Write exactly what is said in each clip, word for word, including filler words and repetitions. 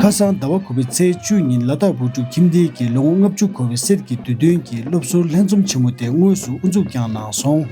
ཁ་སང་ཟླ་བ་དགུ་པའི་ཚེས་བཅུ་ཉིན་ལ་དྭགས་བོད་ཕྲུག་ཁྱིམ་སྡེ་གྱིས་ལོ་ངོ་ལྔ་བཅུ་འཁོར་བའི་གསེར་གྱི་དུས་སྟོན་གྱི་སློབ་ཟུར་ལྷན་འཛོམས་ཆེན་མོ་དེ་དངོས་སུ་དབུ་འཛུགས་བསྐྱངས་གནང་སོང་།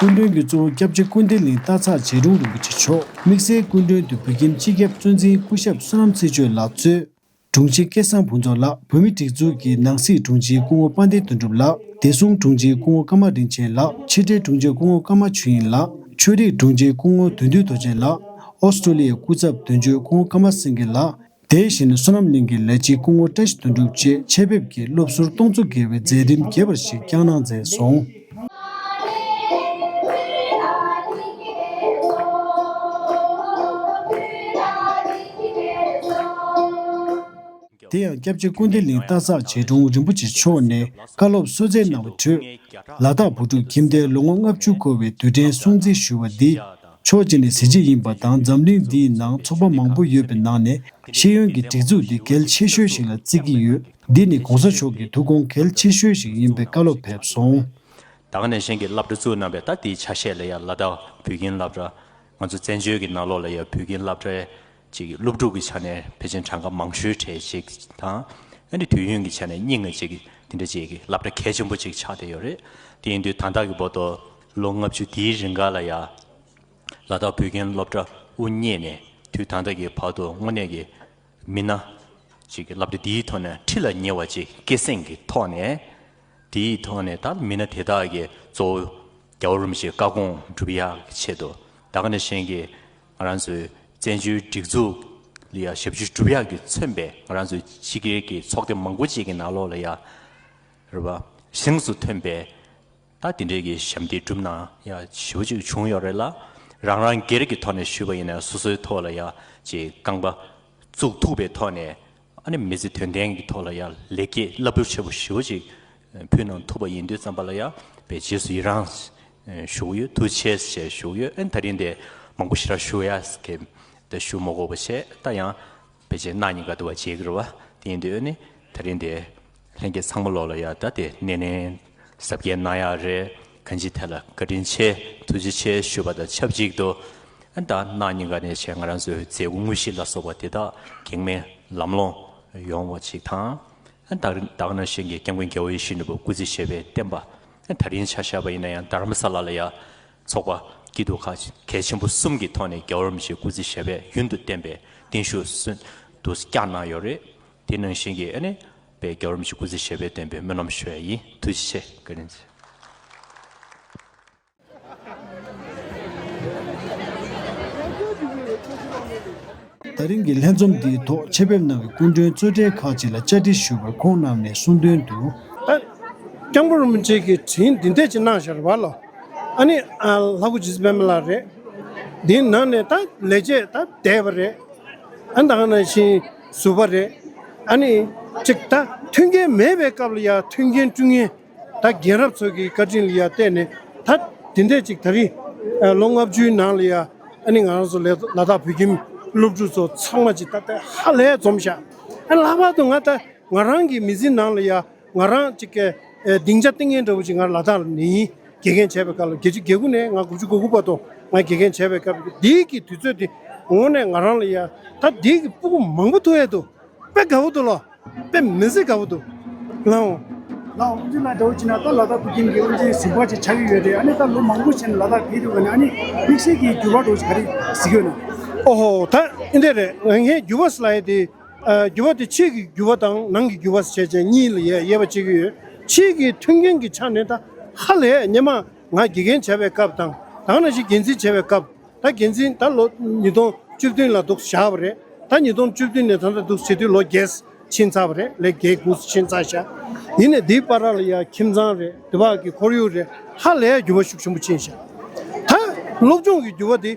སྐུ་མགྲོན་གྱི་གཙོ་བོ་སྐྱབས་རྗེ་ཀུན་བདེ་གླིང་སྟག་ཚང་རྗེ་དྲུང་རིན་པོ་ཆེ་མཆོག་དམིགས་བསལ་སྐུ་མགྲོན་དུ་བོད་ཁྱིམ་སྤྱི་ཁྱབ་གཙོ་འཛིན་སྐུ་ཞབས་བསོད་ནམས་ཚེ་ཆོས་ལགས་གཙོས། དྲུང་ཆེ་སྐལ་བཟང་ཕུན་ཚོགས་ལགས། བོད་མིའི་སྒྲིག་འཛུགས་ཀྱི་ནང་སྲིད་དྲུང་ཆེ་སྐུ་ངོ་དཔལ་ལྡན་དོན་གྲུབ་ལགས། བདེ་སྲུང་དྲུང་ཆེ་སྐུ་ངོ་ཀརྨ་རིན་ཆེན་ལགས། ཕྱི་དྲིལ་དྲུང་ཆེ་སྐུ་ངོ་ཀརྨ་ཆོས་དབྱིངས་ལགས། ཆོས་རིག་དྲུང་ཆེ་སྐུ་ངོ་དོན་འདུས་རྡོ་རྗེ་ལགས། ཨོ་སི་ཀྲོ་ལི་ཡའི་སྐུ་ཚབ་དོན་གཅོད་སྐུ་ངོ་ཀརྨ་སེང་གེ་ལགས། དེ་བཞིན་བསོད་ནམས་གླིང་གི་ལས་བྱེད་སྐུ་ངོ་བཀྲ་ཤིས་དོན་གྲུབ་བཅས་ཆེད་ཕེབས་ཀྱིས་སློབ་ཟུར་སྟོང་ཚོ་བརྒལ་བའི་མཛད་རིམ་རྒྱས་པ་ཞིག་བསྐྱངས་གནང་མཛད་སོང་། དེ་ཡང་སྐྱབས་རྗེ་ཀུན་བདེ་གླིང་སྟག་ཚང་རྗེ་དྲུང་རིན་པོ་ཆེ་མཆོག་ནས་བཀའ་སློབ་གསོལ་སྩལ་གནང་བའི་ཁྲོད། ལ་དྭགས་བོད་ཕྲུག་ཁྱིམ་སྡེའི་ལོ་ངོ་ལྔ་བཅུ་འཁོར་བའི་དུས་དྲན་སྲུང་བརྩི་ཞུ་བ་འདི། ཕྱོགས་གཅིག་ནས་གཟི་བརྗིད་ཡིན་པ་དང་། འཛམ་གླིང་འདིའི་ནང་ཚོགས་པ་མང་པོ་ཡོད་པའི་ནང་ནས་ཤེས་ཡོན་གྱི་སྒྲིག་འཛུགས་འདི་གལ་ཆེ་ཤོས་ཤིག་ལ་བརྩི་གི་ཡོད། འདི་ནི་གོང་ས་མཆོག་གི་ཐུགས་དགོངས་གལ་ཆེ་ཤོས་ཤིག་ཡིན་པའི་བཀའ་སློབ་ཕེབས་སོང་། ད་ག་ནང་བཞིན་གྱི་སློབ་གྲྭ་བཙུགས་གནང་བའི་ད་དེའི་ཆ་ཤས་ལ་ཡང་ལ་དྭགས་བོད་ཁྱིམ་སློབ་གྲྭ། ང་ཚོ་བཙན་བྱོལ་གྱི་ནང་ལོགས་ལ་ཡང་བོད་ཁྱིམ་སློབ་གྲྭའི་ཅིག་སློབ་ཕྲུག་གི་ཆ་ནས་ཕལ་ཆེར་གྲངས་ཀ་མང་ཤོས་གྲས་ཅིག་དང་། ཨ་ནི་དུས་ཡུན་གྱི་ཆ་ནས་སྙིང་ང་ཅིག་དེ་འདྲ་ཅིག་གི་སློབ་གྲྭ་གལ་ཆེན་པོ་ཅིག་ཆགས་བསྡད་ཡོད་རེད། དེ་ཡིན་དུས་ད་ལྟ་གི་བར་དུ་ལོ་ལྔ་བཅུ་དེའི་རིང་ག་ལ་ཡང་ལ་དྭགས་བོད་ཁྱིམ་སློབ་གྲྭ་དབུ་བརྙེས་ནས་དུས་ད་ལྟ་གི་བར་དུ་དངོས་གནས་ཀྱི་མི་སྣ་ཅིག་གི་སློབ་གྲྭ་འདིའི་ཐོག་ནས་ཁྲི་ལ་ཉེ་བ་ཅིག་སྐྱེད་སྲིང་གི་ཐོག་ནས། དེའི་ཐོག་ནས་ད་མི་སྣ་དེ་དག་གི་གཙོ་བོ་རྒྱལ་བ་རིན་པོ་ཆེའི་བཀའ་དགོངས་སྒྲུབ་ཡག་གི་ཆེད་དུ། ད་ག་ནང་བཞིན་གྱི་ང་རང་ཚོའི་བཙན་བྱོལ་སྒྲིག་འཛུགས་ལ་ཡང་ཞབས་ཕྱི་སྒྲུབ་ཡག་གི་མཚོན་པའི་ང་རང་ཚོའི་སྤྱི་སྒེར་གྱི་ཚོགས་སྡེ་མང་པོ་ཅིག་གི་ནང་ལོགས་ལ་ཡང་རེད་པ། གཟེངས་སུ་ཐོན་པའི་ད་དེ་འདྲའི་གི་ཞབས་འདེགས་བསྒྲུབས་གནང་ཡག་ཞེ་པོ་ཅིག་བྱུང་ཡོད་རེད་ལ། རང་རང་སྒེར་གྱི་ཐོག་ནས་ཞུས་པ་ཡིན་ན་སོ་སོའི་ཐོག་ལ་ཡང་ཅིག་རྐང་པ་བཙུགས་ཐུབ་པའི་ཐོག་ནས། ཨ་ནི་མི་ཚེ་དོན་ལྡན་གྱི་ཐོག་ལ་ཡང་ལེགས་སྐྱེས་རླབས་པོ་ཆེ་པོ་ཞེ་པོ་ཅིག་ཕུལ་གནང་ཐུབ་པ་ཡིན་དུས་ཙམ་པ་ལ་ཡང་དཔེ་རྗེས་སུ་ཡི་རང་ཞུ་གི་ཡོད། ཐུགས་རྗེ་ཆེ་ཞེས་ཞུ་གི་ཡོད། ཨ་ནི་ད་རིང་དེ་མང་པོ་ཞེ་དྲག་ཞུ་ཡག་གི་དེ་ཞུ་མ་དགོས་པ་བྱས། ད་ཡང་ཕལ་ཆེར་གནངས་ཉིན་ག་དུ་བ་བྱེད་ཀྱི་རེད་བ། དེ་ཡིན་དུས་ཨ་ནི་ད་རིང་དེ་ལྷན་རྒྱས་ཚང་མ་ལོག་ལ་ཡང་ད་དེ་སྣེ་ལེན་གཟབ་རྒྱས་གནང་ཡག་རེད། གང་ཅིའི་ཐད་ལ་བཀའ་དྲིན་ཆེ་ཐུགས་རྗེ་ཆེ་ཞུ་བ་དང་ཆབས་ཅིག་ཏུ། ཨ་ནི་ད་གནངས་ཉིན་ག་ནས་བྱས་ང་རང་ཚོའི་མཛད་སྒོ་དངོས་གཞི་ལ་སོགས་པ་དེ་དག་གེགས་མེད་ལམ་ལྷོང་ཡོང་བ་ཅིག་དང་། ཨ་ནི་ད་ད་ག་ནང་བཞིན་གྱི་སྐྱབས་མགོན་རྒྱལ་བ་ཡིད་བཞིན་ནོར་བུ་སྐུ་ཚེ་ཞབས་པད་བརྟན་པ། ཨ་ནི་ད་རིང་ཆ་བཞག་པ་ཡིན་ན་ཡང་རྡ་རམ་ས་ལ་ལ་ཡང་ཚོགས་པ་སྐྱིད་སྡུག་ཁག་གལ་ཆེན་པོ་གསུམ་གྱི་ཐོག་ནས་རྒྱལ་བ་རིན་པོ་ཆེའི་སྐུ་ཚེ་ཞབས་པད་ཡུན་དུ་བརྟན་པའི་བརྟན་བཞུགས་སུ་འདུ་བསྐྱངས་གནང་ཡོད་རེད། དེ་ནང་བཞིན་གྱི་ཨ་ནི་དཔལ་རྒྱལ་བ་རིན་པོ་ཆེའི་སྐུ་ཚེ་ཞབས་པད་བརྟན་པའི་སྨོན་ལམ་ཞུ་ཡ་ཡིན། ཐུགས་རྗེ་ཆེ། བཀའ་དྲིན་ཆེ། ད་རིང་གི་ལྷན་འཛོམས་འདིའི་ཐོག་ཆེད་ཕེབས་གནང་བའི་སྐུ་མགྲོན་གཙོས་གྲས་ཁག་ཅིག་ལ་བཅར་འདྲི་ཞུས་པར་ཁོང་རྣམས་ནས་གསུངས་དོན་དུ། ད་སྐྱབས་མགོན་རིན་པོ་ཆེ་གིས་དྲིན་འདི་འདྲས་ཅིག་གནང་བཞག་རེད་བ་ལོ། ཨ་ནི་ཨ་ལྷ་སྐུ་རྗེ་བཙུན་པད་མ་ལགས་རེད། འདིའི་ནང་ནས་ད་ལས་བྱེད་ད་འདས་པ་རེད། ཨ་ནི་ད་ག་ནང་བཞིན་ཟུར་པ་རེད། ཨ་ནི་ཅིག་ད་མཐུན་རྐྱེན་མེད་པའི་སྐབས་ལ་ཡ་མཐུན་རྐྱེན་བསྐྲུན་མཁན། ད་རྒན་རབས་ཚོ་གི་བཀའ་དྲིན་ལ་ཡ་བརྟེན་ནས་ད་དེ་འདྲས་ཅིག་ད་རིང་ལོ་ལྔ་བཅུའི་ནང་ལ་ཡ་ཨ་ནི་ང་རང་ཚོ་ལ་ལ་དྭགས་བོད་ཁྱིམ་སློབ་ཕྲུག་ཚོ་ཚང་མ་ཅིག་ད་ལྟ་ཧ་ལས་འཛོམས་ཤག་ཨ་ལྷག་པར་དུ་ང་ད་ང་རང་གི་མི་ཚེ་ནང་ལ་ཡ་ང་རང་ཅིག་གི་སྡིངས་ཆ་བཏིང་མཁན་འདྲ་བོ་ཅིག་ང་ལ་དྭགས་ལ་ནི་ཡིན། དགེ་རྒན་བྱས་པའི་སྐབས་ལ་བརྒྱད་ཅུ་གྱ་དགུ་ནས་ང་དགུ་བཅུ་གོ་དགུ་བར་དུ་ང་དགེ་རྒན་བྱས་པའི་སྐབས་འདིའི་གི་དུས་ཚོད་དེ་དངོས་གནས་ང་རང་ལ་ཡ་ད་འདིའི་གི་སྤུ་གུ་མང་པོ་ཐུག་ཡས་འདུག་དཔེ་དགའ་པོ་འདུག་ལོ། དཔེ་མི་སྲིད་དགའ་པོ་འདུག་ལའོ། ལའོ་ཨུ་ཛི་ལ་འདྲ་བོ་ཅིག་ན་ད་ལ་དྭགས་བོད་ཁྱིམ་གྱི་ཨུ་ཛི་ཟུར་པ་ཅིག་ཆགས་ཀྱི་ཡོད་རེད། ཨ་ནི་ད་ལོ་མང་པོ་ཕྱིན་ལ་དྭགས་ཕེབས་དུས་ཀ་ནས་ཨ་ནི་དམིགས་བསལ་གྱི་འགྱུར་བ་འདྲ་བོ་ཅིག་ག་རེ་གཟིགས་ཡོད་ན། ཨོ་ཧོ། ད་ཨེ་འདྲ་རེད། ངས་འགྱུར་བ་ཟེར་ལབ་ཡས་དེ། ཨ། འགྱུར་བ་དེ་ཕྱིའི་གི་འགྱུར་བ་དང་ནང་གི་འགྱུར་བ་ཟེར་བྱས་གཉིས་ལ་དབྱེ་དབྱེ་བ་ཕྱེ་གི་ཡོད། ཕྱིའི་གི་མཐུན་རྐྱེན་གྱི་ཆ་ནས་ད་ཧ་ལས་སྔོན་མ་ང་དགེ་རྒན་བྱས་པའི་སྐབས་དང་ད་ག་ནང་བཞིན་འགན་འཛིན་བྱས་པའི་སྐབས། ད་འགན་འཛིན་ད་ལོ་ཉིས་སྟོང་བཅུ་བདུན་ལ་འདུག་བཞག་པ་རེད། ད་ཉིས་སྟོང་བཅུ་བདུན་ནས་ད་ལྟ་འདུག་བྱེད་དུས་ལོ་བརྒྱད་ཕྱིན་ཚར་བ་རེད། ལོ་བརྒྱད་དགུ་ཕྱིན་ཚར་ཤག་ཡིན་ནའི་འདིའི་བར་ལ་ཡ་ཁྱིམ་ཚང་རེད། འདི་བར་གྱི་ཁོར་ཡུག་རེད། ཧ་ལས་འགྱུར་བ་ཤུགས་ཆེན་པོ་ཕྱིན་ཤག་ད་སློབ་སྦྱོང་གི་འགྱུར་བ་དེ་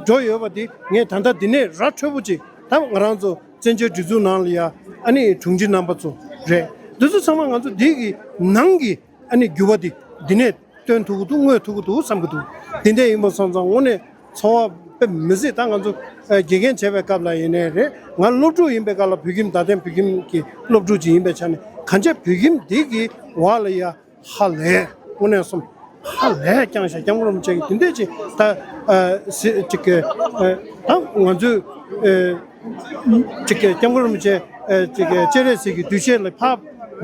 འགྲོ་ཡོད་པ་དེ་ངས་ད་ལྟ་འདི་ནས་ར་འཕྲོད་པོ་ཅིག་ད་ང་རང་ཚོ་ བཙན་བྱོལ་སྒྲིག་འཛུགས་ནང་ལ་ཡ་ཨ་ནི་དྲུང་ཆེ་རྣམ་པ་ཚོ་རེད། འདི་ཚོ་ཚང་མ་ང་ཚོ་འདི་གི་ནང་གི་ཨ་ནི་འགྱུར་བ་འདི་འདི་ནས་སྟོན་ཐུབ་ཀྱི་འདུག་མངོན་ཐུབ་ཀྱི་འདུག་བསམ་གྱི་འདུག་དེ་འདྲ་ཡིན་པ་སོང་ཙང་དངོས་གནས་ཚོར་བ་དཔེ་མི་སྲིད། ད་ང་ཚོ་ཨ་དགེ་རྒན་བྱས་པའི་སྐབས་ལ་ཡིན་ནའི་རེད། ང་སློབ་ཕྲུག་ཡིན་པའི་སྐབས་ལ་བོད་ཁྱིམ་རྡ་སྟེང་བོད་ཁྱིམ་གྱི་སློབ་ཕྲུག་ཅིག་ཡིན་པའི་ཆ་ནས་གང་ཅི་བོད་ཁྱིམ་འདི་གི་འོག་ལ་ཡ་ཧ་ལས་དངོས་གནས་སོང་ཧ་ལས་ཀྱང་ཤ་སྐྱབས་མགོན་རིན་པོ་ཆེ་གི་དེ་འདྲ་ཅིག་ད་ཨ་སི་ཅིག་གི་ཨ་ད་ང་ཚོས་ཨ་ཅིག་གི་སྐྱབས་མགོན་རིན་པོ་ཆེ་ཨ་ཅིག་གི་སྤྱན་རས་གཟིགས་ཀྱི་གདུལ་བྱ་ལ་ཕར་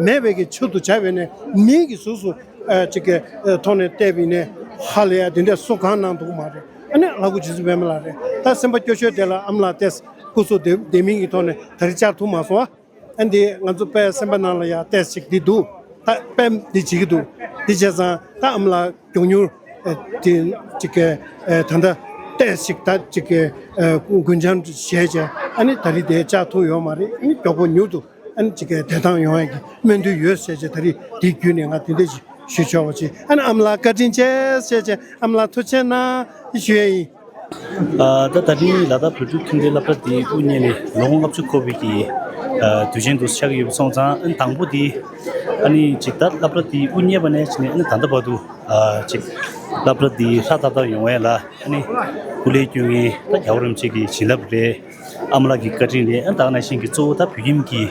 མེད་པའི་གི་ཆེད་དུ་བྱ་བའི་ནས་མིའི་གི་གཟུགས་སུ་ཨ་ཅིག་གི་ཨ་ཐོག་ནས་བལྟས་པ་ཡིན་ནས་ཧ་ལས་ཡ་དེ་འདྲ་སུ་གང་གནང་འདུག་མ་རེད། ཨ་ནི་ལྷ་སྐུ་རྗེ་བཙུན་པད་མ་ལགས་རེད། ད་སེམས་པ་སྐྱོ་ཤོས་དེ་ལ་ཨ་མ་ལགས་ཏེས་སྐུ་གཟུགས་བདེ་བདེ་མིན་གྱི་ཐོག་ནས་ད་རེས་བཅར་ཐུབ་མ་སོང་ཨ། ཨ་འདི་ང་ཚོ་དཔེ་སེམས་པ་ནང་ལ་ཡ་ཏེས་ཅིག་འདི་འདུག་ད་དཔེ་འདི་བྱེད་ཀྱི་འདུག་འདི་བྱས་ཙང་ད་ཨ་མ་ལགས་མགྱོགས་མྱུར་ཨ་དེ་ཅིག་གི་ཨ་ད་ལྟ་ཏེས་ཅིག་ད་ཅིག་གི་ཨ་རྒུན་འབྲུམ་བཞེས་བྱས་ཨ་ནི་ད་རེས་དེ་བཅར་ཐུབ་ཡོད་མ་རེད། ཨ་ནི་མགྱོགས་པོ་མྱུར་དུ་ཨ་ནི་ཅིག་གི་བདེ་ཐང་ཡོང་ཡ་གི་སྨོན་འདུན་ཡོད་ཟེར་བྱས་ད་རེས་འདི་བརྒྱུད་ནས་ང་དེ་འདྲ་ཞིག་ཞུ་ཆོག་པ་བྱས། ཨ་ནི་ཨ་མ་ལགས་བཀའ་དྲིན་ཆེ་ཟེར་བྱས་ཨ་མ་ལགས་ཐུགས་རྗེ་གནང་ཞུ་ཡ་ཡིན། ཨ་ད་ད་རིང་ལ་དྭགས་བོད་ཕྲུག་ཁྱིམ་སྡེའི་སློབ་གྲྭ་འདིའི་དབུ་བརྙེས་ནས་ལོ་ངོ་ལྔ་བཅུ་འཁོར་བའི་གི་ཨ་དུས་ཆེན་དུ་ཆགས་ཀྱི་ཡོད་པ་སོང་ཙང་ཨ་ནི་དང་པོ་འདི་ཨ་ནི་ཅིག་ད་སློབ་གྲྭ་འདི་དབུ་བརྙེས་པ་ནས་བྱས་ནས་ཨ་ནི་ད་ལྟ་བར་དུ་ཨ་ཅིག་སློབ་གྲྭ་འདི་ཧྲ་ཏག་ཏག་ཡོང་བ་ལ་ཨ་ནི་སྐུ་ལས་བསྐྱོན་མཁན་ད་རྒྱལ་བ་རིན་པོ་ཆེ་གི་བྱིན་རླབས་རེད། ཨ་མ་ལགས་ཀྱི་བཀའ་དྲིན་རེད། ཨ་ནི་ད་ག་ནང་བཞིན་གྱི་གཙོ་བོ་ད་བོད་ཁྱིམ་གྱི་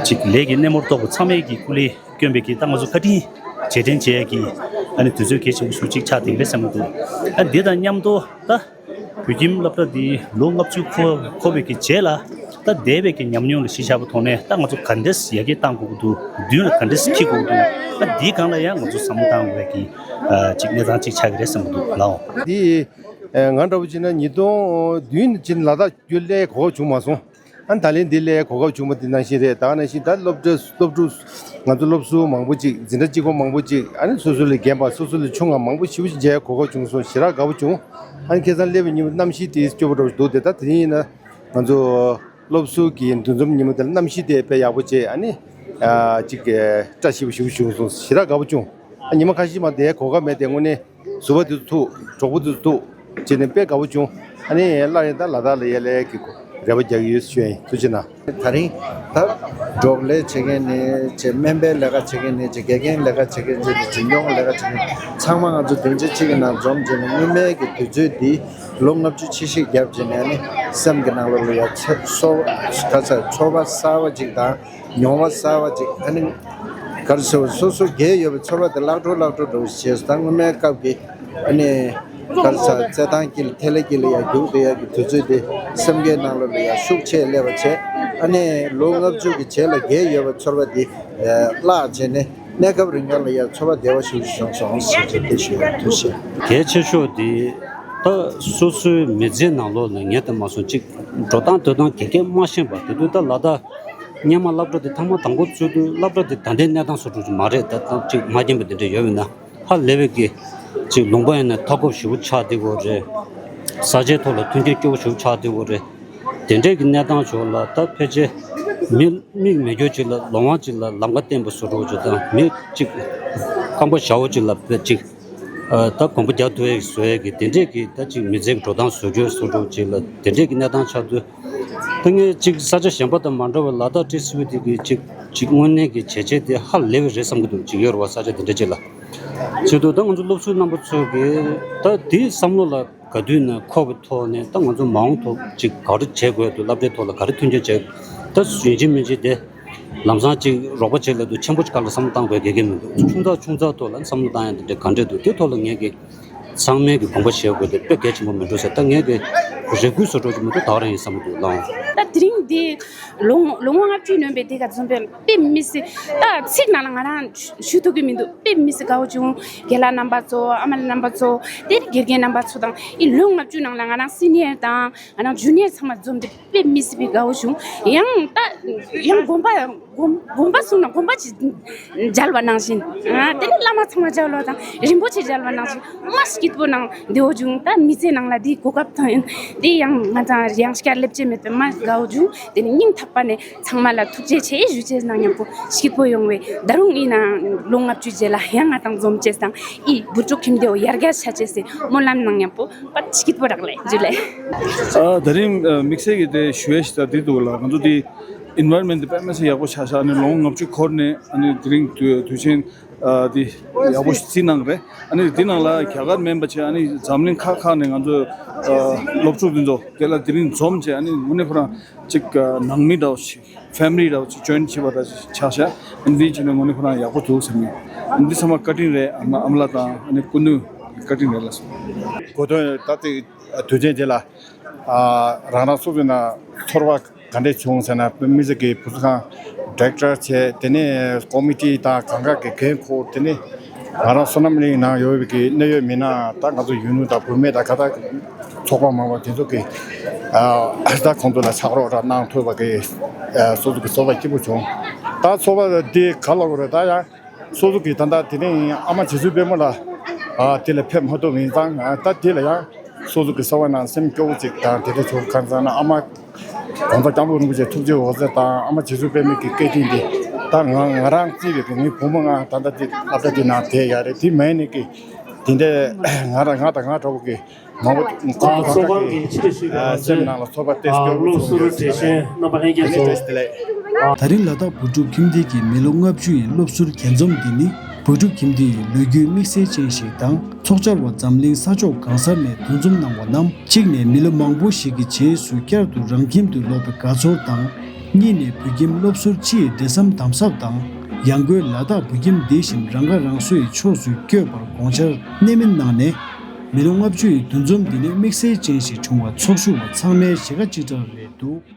ཅིག་ལས་ཀྱི་སྣེ་མོར་གཏོགས་པ་ཚང་མས་ཀྱི་སྐུ་ལས་བསྐྱོན་པའི་གི་ད་ང་ཚོ་བཀའ་དྲིན་རྗེས་དྲན་བྱེད་ཡ་གི་ཨ་ནི་དུས་ཚོད་གལ་ཆེན་པོ་ཞིག་ཅིག་ཆགས་བསྡད་ཀྱི་རེད་བསམ་གྱི་འདུག་ཨ་འདི་དང་མཉམ་དུ་ད་བོད་ཁྱིམ་སློབ་གྲྭ་འདི་ལོ་ལྔ་བཅུ་འཁོར་འཁོར་བའི་གི་རྗེས་ལ་ད་འདས་པའི་གི་ཉམས་མྱོང་ལ་གཞི་བཞག་པའི་ཐོག་ནས་ད་ང་ཚོ་ག་འདྲས་ཡར་རྒྱས་གཏང་དགོས་ཀྱི་འདུག་མདུན་ལ་ག་འདྲས་འཁྱེར་དགོས་ཀྱི་འདུག་ཨ་འདིའི་སྒང་ལ་ཡང་ང་ཚོ་བསམ་བློ་བཏང་དགོས་ཀྱི་ཨ་ཅིག་གནས་སྟངས་ཅིག་ཆགས་ཀྱི་རེད་བསམ་གྱི་འདུག་ལགས། འདི་ཨ་ང་འདྲ་བོ་བྱས་ན་ཉིས་སྟོང་བདུན་ནས་ཕྱིན་ལ་དྭགས་རྒྱུན་སླེབས་གོ་སྐབས་བྱུང་མ་སོང་། ཨ་ནི་ད་ལན་འདི་སླེབས་གོ་སྐབས་བྱུང་བ་འདི་ནང་བཞིན་རེད། ད་ག་ནང་བཞིན་ད་སློབ་གྲྭ་སློབ་ཕྲུག་ང་ཚོ་སློབ་ཟུར་མང་པོ་ཅིག་འཛིན་གྲྭ་གཅིག་པ་མང་པོ་ཅིག་ཨ་ནི་སོ་སོ་ལས་རྒན་པ་སོ་སོ་ལས་ཆུང་བ་མང་པོ་ཞེ་པོ་ཅིག་མཇལ་གོ་སྐབས་བྱུང་སོང་། ཞེ་དྲག་དགའ་པོ་བྱུང་། ཨ་ནི་ཁ་སང་སླེབས་པའི་ཉིན་མོ་གནམ་གཤིས་དེ་སྐྱོ་པོ་འདྲ་པོ་འདུག་དེ་ད་དེ་རིང་ཡིན་ན་ང་ཚོ་སློབ་ཟུར་གྱི་འདུ་འཛོམས་ཉིན་མོ་དེ་ལ་གནམ་གཤིས་དེ་དཔེ་ཡག་པོ་བྱས། ཨ་ནི་ཨ་ཅིག་བཀྲ་ཤིས་པོ་ཞེ་པོ་བྱུང་སོང་། ཞེ་དྲག་དགའ་པོ་བྱུང་། ཨ་ཉི་མ་ཁ་ཤས་མ་བསྡད་གོ་སྐབས་མེད་དེ་དངོས་གནས། ཟུར་པ་དེ་ཚོ་ཐུག་གྲོགས་པོ་དེ་ཚོ་ཐུག་བྱས་ནས་དཔེ་དགའ་པོ་བྱུང་། ཨ་ནི་སླར་ཡང་ད་ལ་དྭགས་ལ་ཡར་སླེབས་ཀྱི་རེ་བ་རྒྱག་གི་ཡོད་ཞུ་ཡ་ཡིན། ཐུགས་རྗེ་གནང་། དེ་རིང་ད་འབྲོག་ལས་བྱེད་མཁན་ནས་བྱས་སྨན་པའི་ལས་ཀ་བྱེད་མཁན་ནས་བྱས་དགེ་རྒན་ལས་ཀ་བྱེད་མཁན་བྱས་ནས་འཛིན་སྐྱོང་ལས་ཀ་བྱེད་མཁན་ཚང་མ་ང་ཚོ་སྡིངས་ཆ་གཅིག་གི་ནང་འཛོམས་བྱས་ནས་སྔོན་མའི་གི་དུས་ཚོད་འདི་ལོ་ལྔ་བཅུ་ཕྱིན་ཞིག་བརྒྱབ་བྱས་ནས་ཨ་ནི་སེམས་ཀྱི་ནང་ལོགས་ལ་ཡ་ཚེ་སོ་ག་ས་ཚོར་བ་གསར་བ་ཅིག་དང་། མྱོང་བ་གསར་བ་ཅིག་ཨ་ནི་ག་རེ་ཟེར་བ་སོ་སོ་རྒས་ཡོད་པའི་ཚོར་བ་དེ་བརླག་འགྲོ་བརླག་འགྲོ་འགྲོ་བྱས་སོང་། ད་སྔོན་མའི་སྐབས་ཀྱི་ཨ་ནི་ག་རེ་ཟེར་རྩེད་ཐང་དཀྱིལ་ལ་ཐལ་བ་དཀྱིལ་ལ་ཡར་རྒྱུག་བསྡད་ཡག་གི་དུས་ཚོད་དེ་སེམས་ཀྱི་ནང་ལོགས་ལ་ཡར་ཤུགས་ཆེ་སླེབས་པ་བྱས། ཨ་ནི་ལོ་ལྔ་བཅུ་གི་རྗེས་ལ་རྒས་ཡོད་པའི་ཚོར་བ་དེ་བརླག་བྱས་ནས་གནས་སྐབས་རིང་ག་ལ་ཡར་ཚོར་བ་བདེ་བ་ཞིག་བྱུང་སོང་ཟེར་གྱི་དེ་ཞུ་ཡག་ཐུགས་རྗེ་ཆེ། གལ་ཆེ་ཤོས་དེ་ད་སོ་སོའི་མི་ཚེའི་ནང་ལོགས་ནས་ངས་ད་མ་སོང་ཅིག་འགྲོ་སྟངས་སྡོད་སྟངས་ག་གེ་མ་ཤེས་པ་དེ་དུས་ད་ལ་དྭགས་སྔོན་མ་སློབ་གྲྭ་དེ་ཐོག་མ་དང་པོ་ཚུད་དུས་སློབ་གྲྭ་དེ་ད་ལྟའི་གནས་སྟངས་བཟོ་འགྲོ་གི་མ་རེད། ད་ད་ཅིག་མ་རྒན་པ་དེ་འདྲ་ཡོད་མིན་ན་ཧ་ལས་པའི་གི་ཅིག་ལུང་པ་ཡིན་ན་མཐའ་འཁོབ་ཞེ་པོ་ཆགས་བསྡད་ཡོད་རེད། ས་ཆའི་ཐོག་ལ་མཐུན་རྐྱེན་སྐྱོ་པོ་ཞེ་པོ་ཆགས་བསྡད་ཡོད་རེད། དེ་འདྲའི་གི་གནས་སྟངས་ཕྱོགས་ལ་ད་ཕལ་ཆེར་མི་མིག་མི་འགྱུར་ཅིག་ལ་ལོང་བ་ཅིག་ལ་ལམ་ཁ་བསྟན་པ་བཟོ་འགྲོ་གི་དང་མི་ཅིག་རྐང་པ་ཞ་བོ་ཅིག་ལ་ཕལ་ཅིག་ད་གོམ་པ་རྒྱག་ཐུབ་ཡག་བཟོ་ཡག་གི་དེ་འདྲས་ཀྱི་ད་ཅིག་མི་ཚེ་གི་འགྲོ་སྟངས་བཟོ་རྒྱུ་བཟོ་འགྲོ་ཅིག་ལ་དེ་འདྲས་ཀྱི་གནས་སྟངས་ཆགས་དུས། ད་ངས་ཅིག་ས་ཆ་གཞན་པ་དང་མ་འདྲ་བར་ལ་དྭགས་ཊི་སི་ཝི་དེ་གི་ཅིག་ཅིག་དངོས་གནས་ཀྱི་བྱས་རྗེས་དེ་ཧ་ལས་པ་རེད་བསམ་གྱི་འདུག་ཅིག་ཡོད་རེད་བ། ས་ཆ་དེ་འདྲ་ཅིག་ལ་བྱེད་དུས་ད་ང་ཚོ་སློབ་ཟུར་རྣམ་པ་ཚོ་གི་ད་དེའི་བསམ་བློ་ལ་ག་དུས་ནས་འཁོར་བའི་ཐོག་ནས་ད་ང་ཚོ་མ་འོངས་ཐོག་ཅིག་ག་རེ་བྱེད་དགོས་འདུག་སློབ་གྲྭའི་ཐོག་ལ་ག་རེ་མཐུན་རྐྱེན་བྱེད་ད་ཡིན་གཅིག་མིན་གཅིག་དེ། ལམ་སང་ཅིག་རོགས་པ་བྱེད་ལབ་དུས་ཆེན་པོ་ཅིག་སྒང་ལ་བསམ་བློ་བཏང་དགོས་གལ་གལ་མི་འདུག་ཆུང་ཙག་ཆུང་ཙག་ཐོག་ལ་བསམ་བློ་བཏང་ཡ་འདི་འདྲ་ག་འདྲས་འདུག་དེ་ཐོག་ལ་ངས་ཀྱི་ཚང་མས་ཀྱི་དགོངས་པ་བཞེས་དགོས་དེ་དཔེ་གལ་ཆེན་པོ་མི་འདུག་ཟེར། ད་ངས་ཀྱི་རེ་སྐུལ་བཟོ་འདྲ་ཅིག་མི་འདུག་ད་ག་རང་ཡིན་བསམ་གྱི་འདུག་ལགས། ད་དེ་རིང་འདི་ལོ་ངོ་ལོ་ངོ་ལྔ་བཅུའི་སྔོན་པའི་འདི་ག་འཛོམས་པའི་དཔེ་མི་སྲིད། ད་ཚིག་ནང་ལ་ང་རང་ཞུ་ཐུབ་ཀྱི་མི་འདུག་དཔེ་མི་སྲིད་དགའ་བོ་བྱུང་། རྒན་ལགས་རྣམ་པ་ཚོ་ཨ་མ་ལགས་རྣམ་པ་ཚོ་དེ་དགེ་རྒན་རྣམ་པ་ཚོ་དང་ཨི་ལོ་ངོ་ལྔ་བཅུ་ནང་ལ་ང་རང་སི་ནི་ཡར་དང་། ང་རང་ཇུ་ནི་ཡར་ཚང་མ་འཛོམས་ཏེ་དཔེ་མི་སྲིད་པའི་དགའ་བོ་བྱུང་། ཡང་ད་ཡང་དགོངས་པ་ དགོན་དགོན་པ་སོང་ན་དགོན་པ་ཅིག་མཇལ་བ་ནང་བཞིན། ཨ་དེ་ནི་བླ་མ་ཚང་མ་མཇལ་བ་དང་རིན་པོ་ཆེ་མཇལ་བ་ནང་བཞིན་མ་སྐྱིད་པོ་ནང་བདེ་བོ་བྱུང་། ད་མི་ཚེ་ནང་ལ་འདིའི་གོ་སྐབས་ཐོན་ཡིན། དེ་ཡང་ང་ཚང་ཡང་སྐྱར་སླེབས་ཀྱི་མེད་པའི་མ་དགའ་བོ་བྱུང་། དེ་ནི་སྙིང་ཐག་པ་ནས་ཚང་མ་ལ་ཐུགས་རྗེ་ཆེ་ཞུ་ཆེས་ནང་མཉམ་པོ་སྐྱིད་པོ་ཡོང་བའི་ད་རུང་ཡིན་ནའང་ལོ་ལྔ་བཅུ་རྗེས་ལ་ཡང་ང་དང་འཛོམས་ཆེས་དང་ཨི་བུ་ཕྲུག་ཁྱིམ་སྡེའོ་ཡར་རྒྱས་ཆ་ཆེས་སེ་སྨོན་ལམ་ནང་མཉམ་པོ་པ་སྐྱིད་པོ་རག་ལས་འཇུ་ལས། ཨ་ད་རིང་དམིགས་བསལ་གྱི་དེ་ཞུ་ཡས་ཤིག་ད་དེ་འདུག་ལ། ང་ཚོ་དེ་environment་དེ་དཔེ་མི་སྲིད་ཡག་པོ་ཆགས་ཤག་ཨ་ནི་ལོ་ངོ་ལྔ་བཅུ་འཁོར་ནས་ཨ་ནི་དེ་རིང་དུས་དུས་ཆེན་ཨ་དེ་ཡག་པོ་ཞིག་བརྩིས་གནང་རེད། ཨ་ནི་དེ་ནང་ལ་རྒྱ་གར་མིན་པ་བྱས་ཨ་ནི་འཛམ་གླིང་ཁག་ཁག་ནས་ང་ཚོ་ཨ་སློབ་ཕྲུག་དེ་ཚོ་དེ་ལ་དེ་རིང་འཛོམས་བྱས་ཨ་ནི་དངོས་གནས་ཁོ་རང་ཅིག་ཨ་ནང་མི་འདྲ་བོ་ཞིག་family་འདྲ་བོ་ཅིག་join་བྱས་པ་འདྲ་ཞིག་ཆགས་ཤག་ཨ་ནི་དེ་བྱས་ནས་དངོས་གནས་ཁོ་རང་ཡག་པོ་འདུག་བསམ་གྱི། ཨ་ནི་འདི་ཚང་མ་བཀའ་དྲིན་རེད། ཨ་མ་ཨ་མ་ལགས་དང་ཨ་ནི་སྐུ་ནུས་བཀའ་དྲིན་རེད་ལགས་སོ། གོ་དོན་ད་ལྟའི་དུས་ཆེན་དེ་ལ་ཨ་རང་རང་སོ་སོའི་ནང་ཚོར་བ་ག་འདྲས་བྱུང་ཟེར་ན། དམིགས་བསལ་གྱི་བུ་གསོ་ཁང་director་བྱས། དེ་ནས་committee་དང་གང་ག་གི་འགན་འཁུར། དེ་ནས་ང་རང་བསོད་ནམས་གླིང་ནང་ཡོད་པའི་གི་གནད་ཡོད་མི་སྣ་དང་ང་ཚོ་ཡུལ་ནོར་དང་བུད་མེད་དང་ག་ད་ཚོགས་པ་མང་བ་དེ་ཚོ་གི་ཨ་ད་ཁོང་ཚོ་ལ་ཕྱག་རོགས་ར་གནང་ཐུབ་པ་གི་ཨ་སོ་སོ་གི་ཚོར་བ་སྐྱིད་པོ་བྱུང་། ད་ཚོར་བ་འདི་ག་ལ་གོ་རེད། ད་ཡང་སོ་སོ་གི་ད་ལྟ་དེ་རིང་ཨ་མ་རྗེ་བཙུན་པད་མ་ལ་ཨ་དེ་ལ་ཕེབས་མ་ཐུབ་ཡིན་ཙང་། ཨ་ད་དེ་ལ་ཡང་སོ་སོ་གི་ས་བ་ནང་སེམས་སྐྱོ་བོ་ཅིག་དང་དེ་འདྲ་བྱུང་། གང་ཟེར་ན་ཨ་མ་༸གོང་ས་༸སྐྱབས་མགོན་རིན་པོ་ཆེ་ཐུགས་རྗེ་འོད་ཟེར་དང་ཨ་མ་རྗེ་བཙུན་པད་མ་གི་བཀའ་དྲིན་འདི་ད་ང་ང་རང་བརྩིས་པའི་གི་ངའི་བུ་མོ་ང་ད་ལྟ་འདི་སློབ་གྲྭ་འདི་ནང་བསྡད་ཡ་རེད། དེ་མ་ཡིན་ནི་གི་དེ་འདྲ་ང་རང་ང་དང་ང་འདྲ་བོ་གི་མང་པོ་ཨ་གཙོ་ཁང་གི་ཕྱི་དྲིལ་ཞུས་པའི་ཨ་སེམས་ནང་ལ་ཚོར་བ་ཏོག་ཙམ་སྐྱོ་བོ་སློབ་ཟུར་བྱུང་ཡོད་བགྲེས་ཆེན་རྣམ་པ་ལྷན་རྒྱས་ཚོ། དེ་ལས། ད་རིང་ལ་དྭགས་བོད་ཕྲུག་ཁྱིམ་སྡེ་གི་མི་ལོ་ལྔ་བཅུ་ཡི་སློབ་ཟུར་གྱ་འཛོམས་འདི་ནི་བོད་ཕྲུག་ཁྱིམ་སྡེ་ཡི་ལོ་རྒྱུས་དམིགས་བསལ་ཅན་ཞིག་དང་། ཚོགས་བཅར་བ་འཛམ་གླིང་ས་ཕྱོགས་གང་སར་ནས་འདུ་འཛོམས་གནང་བ་རྣམས་གཅིག་ནས་མི་ལོ་མང་པོ་ཞིག་གི་རྗེས་སུ་བསྐྱར་དུ་རང་ཁྱིམ་དུ་ལོག་པའི་དགའ་ཚོར་དང་། གཉིས་ནས་བོད་ཁྱིམ་སློབ་ཟུར་སྤྱི་ཡི་འབྲེལ་ཟམ་དམ་ཟབ་དང་། ཡང་སྒོས་ལ་དྭགས་བོད་ཁྱིམ་འདི་བཞིན་རང་ཁ་རང་གསོ་ཡི་ཕྱོགས་སུ་བསྐྱོད་པར་དགོངས་འཆར་གནད་སྨིན་གནང་ནས། མི་ལོ་ལྔ་བཅུ་ཡི་འདུ་འཛོམས་འདི་ནི་དམིགས་བསལ་ཅན་ཞིག་བྱུང་བར་ཚོགས་ཞུགས་པ་ཚང་མའི་ཞེ་ཁ་གཅིག་གྲགས་རེད་འདུག།